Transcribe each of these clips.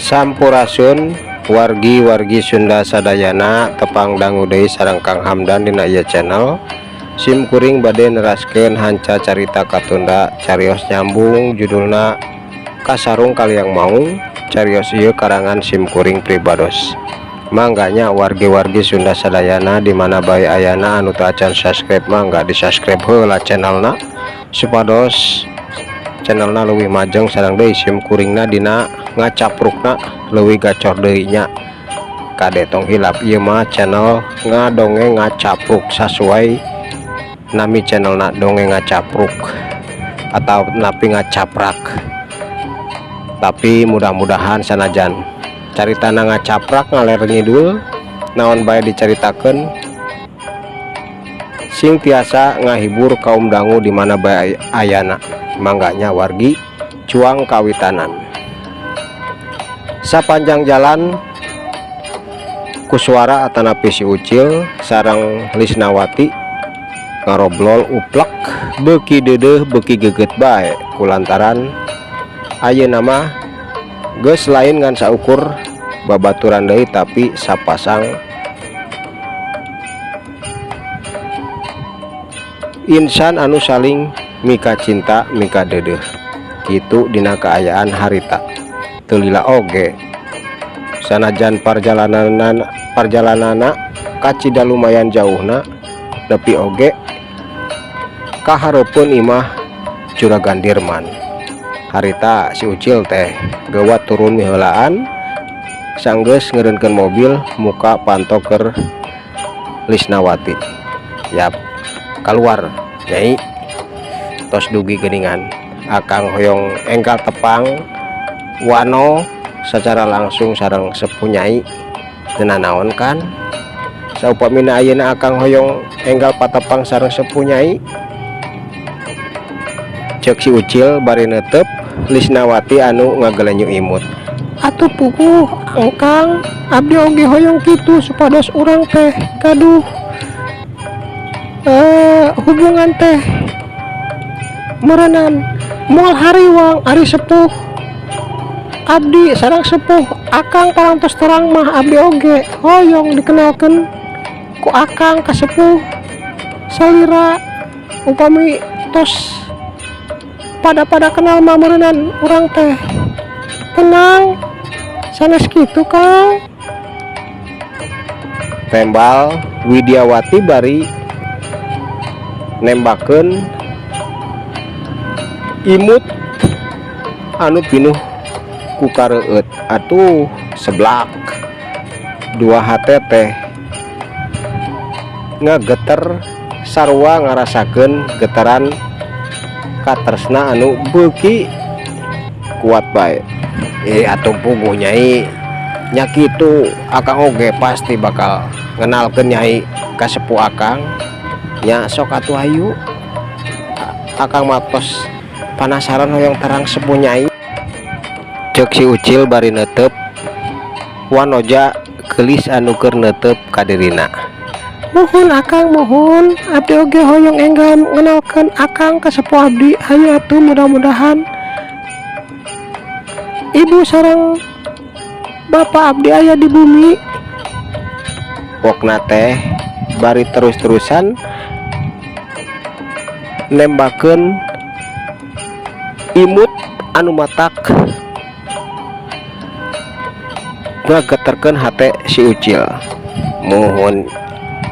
Sampurasun wargi-wargi Sunda sadayana, tepang dangu deui sareng Kang Hamdan dina ieu channel. Sim kuring bade neraskeun hanca carita katunda, carios nyambung, judulna Kasarung Kaliang Maung. Carios ieu karangan sim kuring pribados. Mangga nya, wargi-wargi Sunda sadayana di mana bae ayana, anu teu acan subscribe mangga di subscribe heula channelna, supados channelna leuwih majeng sareng deui sim kuringna dina ngacaprukna leuwih gacor deui nya. Kade, tong hilap, ieu mah channel ngadongeng ngacapruk, sasuai nami channelna, dongeng ngacapruk atau napi ngacaprak. Tapi mudah-mudahan sanajan caritana ngacaprak ngaler ngidul, naon bae dicaritakeun sing tiasa ngahibur kaum dangu di mana bae ayana. Mangga nya wargi, cuang kawitanan. Sapanjang jalan Kuswara atanapi si Ucil sareng Lisnawati ngarobrol uplek, beuki deudeuh beuki geget bae, kulantaran ayeuna mah geus lain ngan saukur babaturan deui, tapi sapasang insan anu saling mika cinta mika deudeuh kitu. Dina kaayaan harita teu lila oge, sanajan parjalananana kacida lumayan jauhna, nepi oge kahareupeun imah Juragan Dirman. Harita si Ucil teh geuwat turun miheulaan. Sanggeus ngeureunkeun mobil, muka panto keur Lisnawati. "Yap, keluar, Nyai. Tos dugi geuningan. Akang hoyong enggal tepang wano secara langsung sareng sepuh Nyai. Teu nanaon kan saupamina ayeuna akang hoyong enggal patepang sareng sepuh Nyai?" Cek si Ucil bari neuteup Lisnawati anu ngagelenyu imut. "Atuh puguh, Engkang, abdi oge hoyong kitu supados urang teh gaduh hubungan teh meureunan moal hariwang. Ari sepuh abdi sareng sepuh akang parantos terang mah, abdi oge hoyong dikenalkeun ku akang ka sepuh salira. Upami tos pada-pada kenal mah, meureunan urang teh tenang. Sanes kitu, Kang?" Tembal Widiawati bari nembakeun imut anu pinuh ku kareueut. Atuh seblak dua hate teh ngageter sarua ngarasakeun getaran katresna anu beuki kuat bae. "Eh, atuh puguh, Nyai, nya kitu. Akang oge pasti bakal ngenalkeun Nyai ka sepuh akang nya. Sok atuh, hayu. Akang mah tos panasaran hoyong terang sepuh Nyai," cek si Ucil bari neuteup wanoja geulis anu keur neuteup ka dirina. "Muhun, Akang, muhun. Abdi oge hoyong enggal ngenalkeun akang ka sepuh abdi. Hayu atuh, mudah-mudahan ibu sareng bapak abdi aya di bumi." Pokna teh bari terus-terusan nembakeun imut anu matak ngageterkeun hate si Ucil. "Muhun.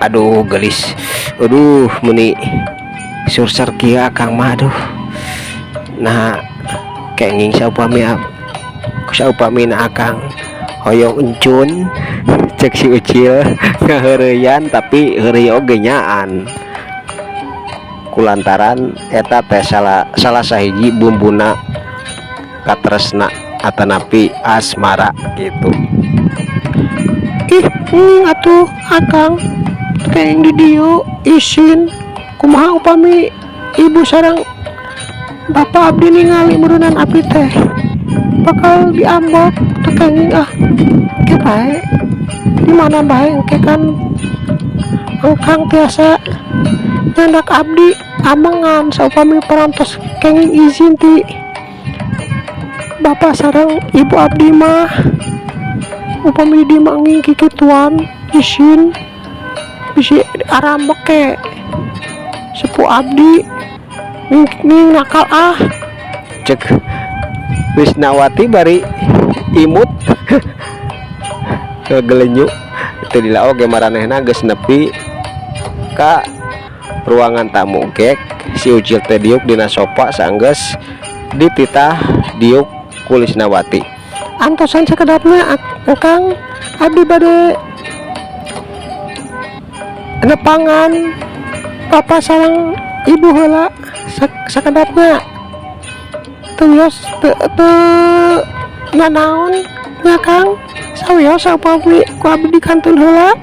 Aduh, gelis, aduh, meni surser kieu akang mah. Aduh, nah kenging saupamina akang hoyong encun?" cek si Ucil ngaheureuyan, tapi heureuy oge nyaan kulantaran eta teh salah salah sahiji bumbuna katresna atanapi asmara gitu. "Ih, atuh akang teu di dieu, isin. Kumaha upami ibu sareng bapak abdi ningali? Meureunan abdi teh bakal diambek. Teu kenging ah. Ke bae, di mana bae, engke kan engkang tiasa nyandak abdi amengan saupami parantos kenging izin ti Bapak sareng ibu abdi mah upami di dieu mah enging kikituan isin bisi arambek ke sepuh abdi ning nakal ah. Cek Lisnawati bari imut gelenyu teu lila oge maranehna geus nepi ka ruangan tamu gek si Ucil teh diuk dina sofa sanggeus dititah diuk ku Lisnawati. Antosan sakedapna Akang, abdi bade nepangan Bapak sareng Ibu heula sakedapna teu wios teu teu nanaon nya Kang, sawios upami ku abdi dikantun heula.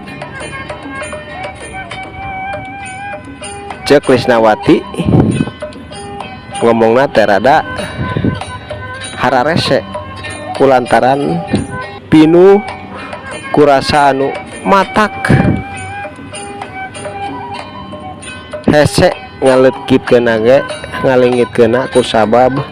Cek Lisnawati ngomongna teh rada hararese kulantaran pinuh kurasa anu matak hese ngaleukitkeunna ge ngalengitkeunna kusabab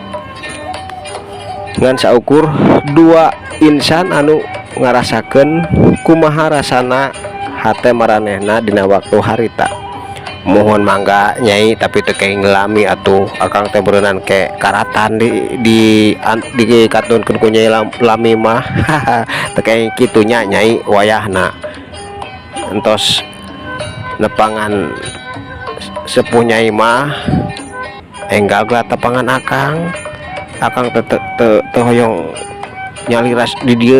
ngan saukur dua insan anu ngarasakeun kumaha rasana hate maranehna dina waktu harita. Mohon mangga nyai tapi teu kenging lami atuh akang teh beureunan ke karatan di di di katunkeun ku nyai lami mah teu kenging kitu nya nyai wayahna entos nepangan sepuh nyai mah enggal geura tepangan akang, akang teh teu hoyong nyaliras di dieu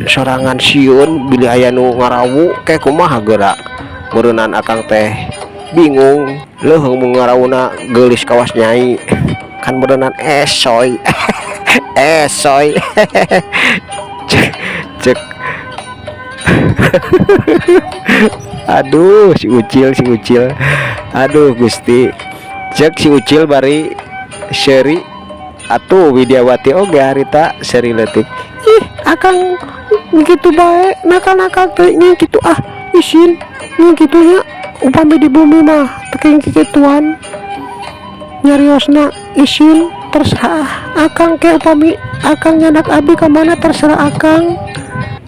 sorangan sieun bilih aya nu ngarawu ke kumaha geura meureunnan akang teh bingung leuheung mun ngarawuna geulis kawas nyai kan meureunnan esoy esoy cek cek aduh si Ucil si Ucil aduh Gusti cek si Ucil bari seuri atuh Widiawati oge harita seuri leutik. Ih akang kitu bae nakal-nakal teh nya kitu ah isin nya kitu nya upami di bumi mah teu kenging kikituan nyariosna isin terserah akang ke upami akang nyandak abdi ka mana terserah akang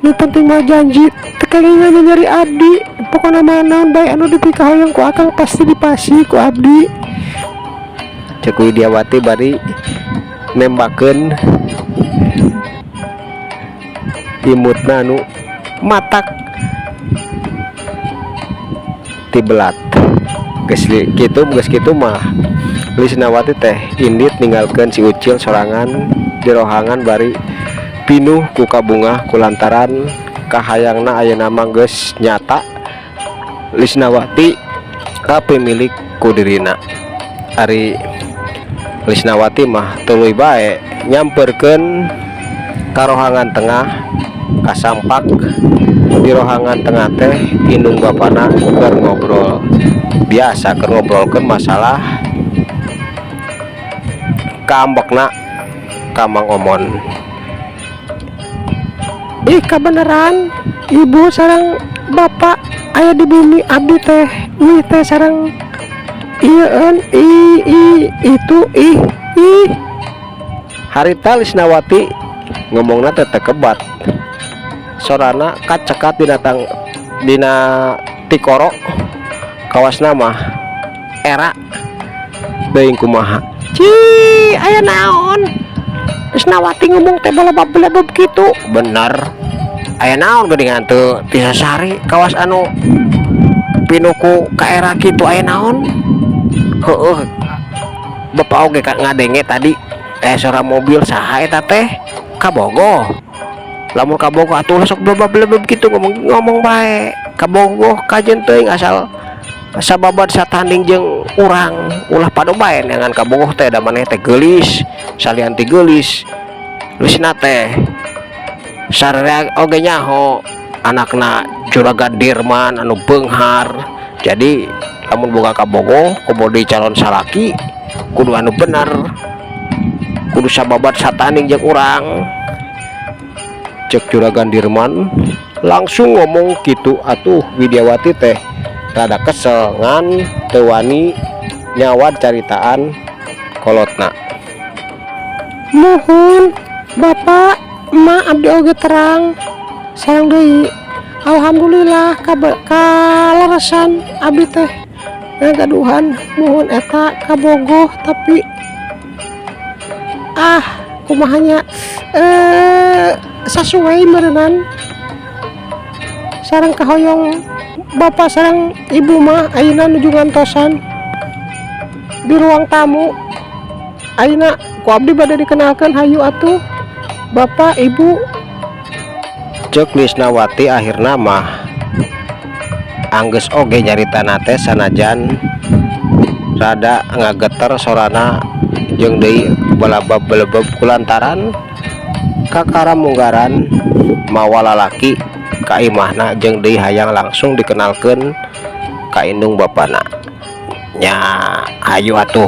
nu penting mah janji teu kenging nyari abdi pokona mah naon bae anu dipikahoyong ku akang pasti dipasih ku abdi. Cek Widiawati bari nembakeun imutna anu matak tibelat geus kitu geus kitu mah Lisnawati teh indit ninggalkeun si Ucil sorangan di rohangan bari pinuh ku kabungah kulantaran kahayangna ayeuna mah geus nyata Lisnawati kapimilik ku dirina. Ari Lisnawati mah tuluy bae nyamperkeun ka rohangan tengah kasampak di rohangan tengah teh indung bapana keur ngobrol biasa keur ngobrolkeun masalah kaambekna ka Mang Omon. Ih kabeneran ibu sareng bapak aya di bumi abdi teh ieu teh sareng ieueun i i itu ih ih. Harita Lisnawati ngomongna teh teu kebat sorana kacekat dina tang dina tikoro kawasna mah era teuing kumaha. Cih aya naon Lisnawati ngomong teh balebab-balebab kitu. Bener aya naon geuningan teu ti sasari kawas anu pinuh ku kaera kitu aya naon heueuh bapak oge ngadenge tadi suara mobil saha eta teh kabogoh lamun kabogoh atuh sok blebeb-blebeb kitu ngomong ngomong bae kabogoh kajen teuing asal sababad satanding jeung urang ulah pado bae neangan kabogoh teh da maneh teh geulis salian ti geulis geusna teh sararea oge nyaho anakna juragan Dirman anu beunghar jadi lamun boga kabogoh komo deui calon salaki kudu anu bener kudu sababad satanding jeung urang cek juragan Dirman langsung ngomong kitu atuh Widiawati teh rada kesel ngan teu wani nyawad caritaan kolotna. Muhun Bapak, Emak, abdi oge terang sareng deui alhamdulillah kaleresan abdi teh ngagaduhan muhun eta kabogoh, tapi ah, kumaha nya, sasuai meureunan sareng kahoyong bapak sareng ibu mah. Ayeuna nuju ngantosan di ruang tamu. Ayeuna ku abdi bade dikenalkeun. Hayu atuh, bapak, ibu. Cek Lisnawati. Akhirna mah anggeus oge nyaritana teh, sanajan rada ngageter sorana jeung deui balabab-belebeb kulantaran kakara munggaran mawa lalaki ka imahna jeung deui hayang langsung dikenalkeun ka indung bapana nya. Hayu atuh,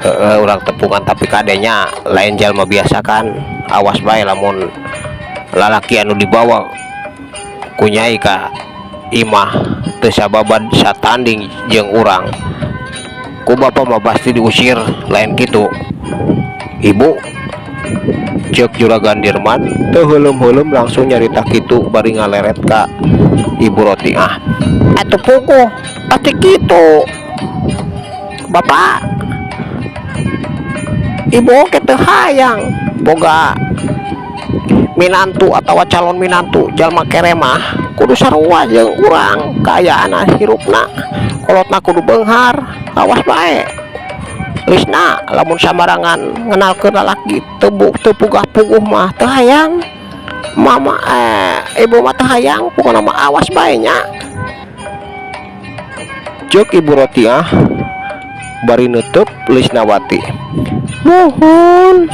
heeh, urang tepungan, tapi kade nya, lain jalma biasa kan. Awas bae lamun lalaki anu dibawa ku nyai ka imah teu sababad satanding jeung urang, ku bapak mah pasti diusir. Lain kitu, ibu? Cek Juragan Dirman teu heuleum-heuleum langsung nyarita kitu bari ngaleret ka Ibu Rotiah. Atuh puguh pasti kitu, bapak, ibu oge teu hayang boga minantu atau calon minantu jalma kere mah kudu sarua jeung urang kaayaan hirupna, kolotna kudu beunghar. Awas bae, Lisna, lamun sambarangan ngenalkeun lalaki teu pugah-puguh mah teu hayang mama, ibu mah teu hayang. Pokona mah awas bae nya, cek Ibu Rotiah bari nutup Lisnawati. Muhun,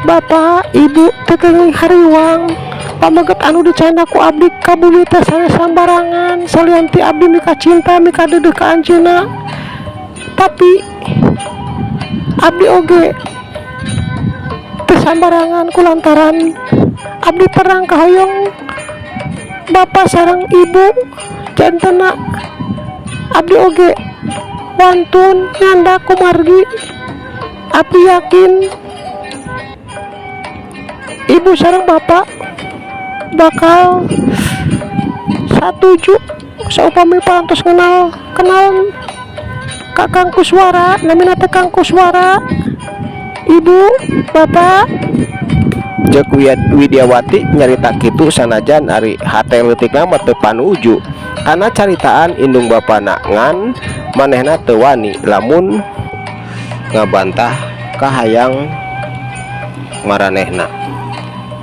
bapak, ibu, teu kenging hariwang. Pameget anu dicandak ku abdi ka bumi teh sanes sambarangan. Salian ti abdi mika cinta, mika deudeuh ka anjeunna, tapi abdi oge teu sambarangan kulantaran abdi terang kahoyong bapak sareng ibu. Jantenna abdi oge wantun nyandak kumargi abdi yakin ibu sareng bapak bakal satuju saupami parantos kenal kenal ka Kang Kuswara. Namina teh Kang Kuswara, ibu, bapak. Cek Widiawati nyarita kitu, sanajan ari hate leutikna mah teu panuju kana caritaan indung bapana, ngan manehna teu wani lamun ngabantah kahayang maranehna.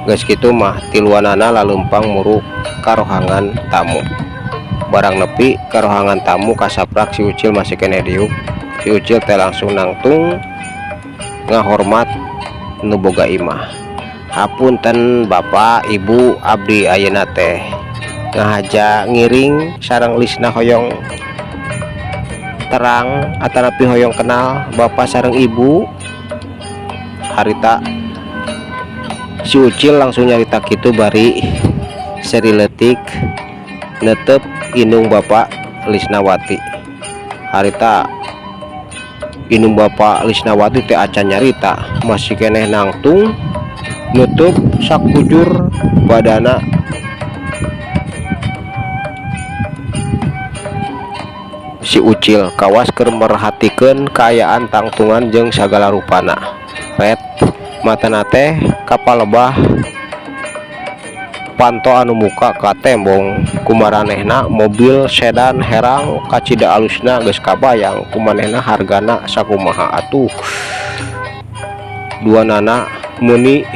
Geus kitu mah tiluanana laleumpang muru ka rohangan tamu. Barang nepi ka rohangan tamu, kasaprak si Ucil masih keneh diuk. Si Ucil teh langsung nangtung ngahormat nu boga imah. Hapunten, bapak, ibu, abdi ayeuna teh ngahaja ngiring sareng Lisna hoyong terang atanapi hoyong kenal bapak sareng ibu. Harita si Ucil langsung nyarita kitu bari seri leutik netep indung bapak Lisnawati. Harita indung bapak Lisnawati teh acan nyarita, masih keneh nangtung nutup sakujur badana si Ucil, kawas keur merhatikeun kaayaan tangtungan jeung sagala rupana. Ret matana teh kapalebah panto anu muka ka tembong. Ku maranehna mobil sedan herang kacida alusna geus kabayang ku manehna, hargana sakumaha atuh. Duanana meuni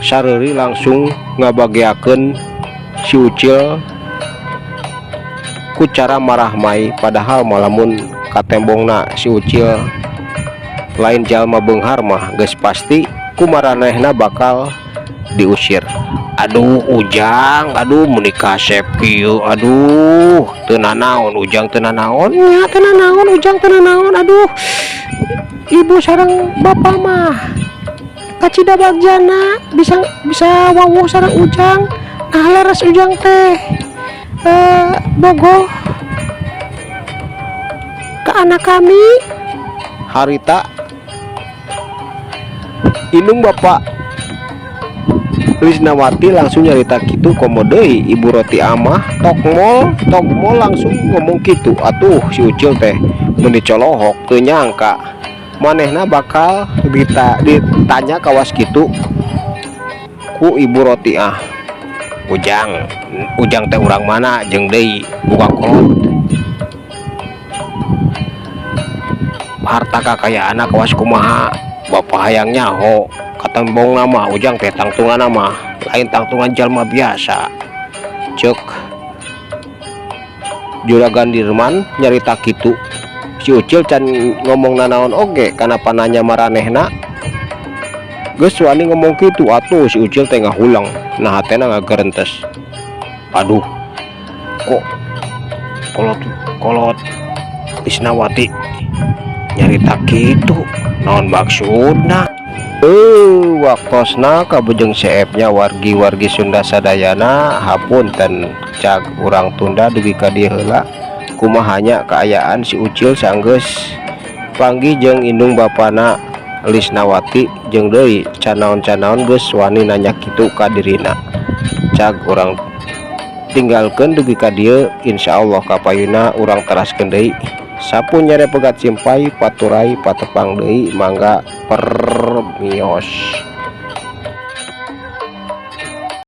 sareuri langsung ngabageakeun si Ucil ku cara marahmai, padahal mah lamun katembongna si Ucil lain jalma beunghar mah geus pasti ku maranehna bakal diusir. Aduh, Ujang, aduh, meuni kasep kieu, aduh, teu nanaon, Ujang, teu nanaon. Nya, teu nanaon, Ujang, teu nanaon. Aduh, ibu sareng bapak mah kacida bagjana bisa bisa wawuh sareng Ujang. Nah, leres Ujang teh bogoh ke anak kami? Harita Indung bapa Lisnawati langsung nyarita kitu, komo deui Ibu Rotiah mah tokmol tokmol langsung ngomong kitu. Atuh si Ucil teh mun dicolohok, teu nyangka manehna bakal ditanya kawas kitu ku Ibu Rotiah. Ujang, Ujang teh urang mana, jeung deui buka kolot harta kakayaan kawas kumaha, bapak hayang nyaho. Katembong nama Ujang teh tangtungan mah lain tangtungan jalma biasa, cek Juragan Dirman nyarita kitu. Si Ucil can ngomong nanaon oge karena pananya maranehna geus wani ngomong kitu. Atuh si Ucil teh ngahulang, nah hatena ngagerentes, aduh, kok kolot kolot Isnawati nyarita kitu, naon maksudna? Waktosna kabujeng seep nya, wargi-wargi Sunda sadayana. Hapunten, cag urang tunda dugi ka dieu heula. Kumaha nya kaayaan si Ucil sanggeus panggih jeung indung bapana Lisnawati, jeung deui canaon-canaon geus wani nanya kitu ka dirina? Cag urang tinggalkeun dugi ka dieu. Insyaallah kapayuna urang teraskeun deui. Sampun nyere pegat simpay paturay patepang deui, mangga permios.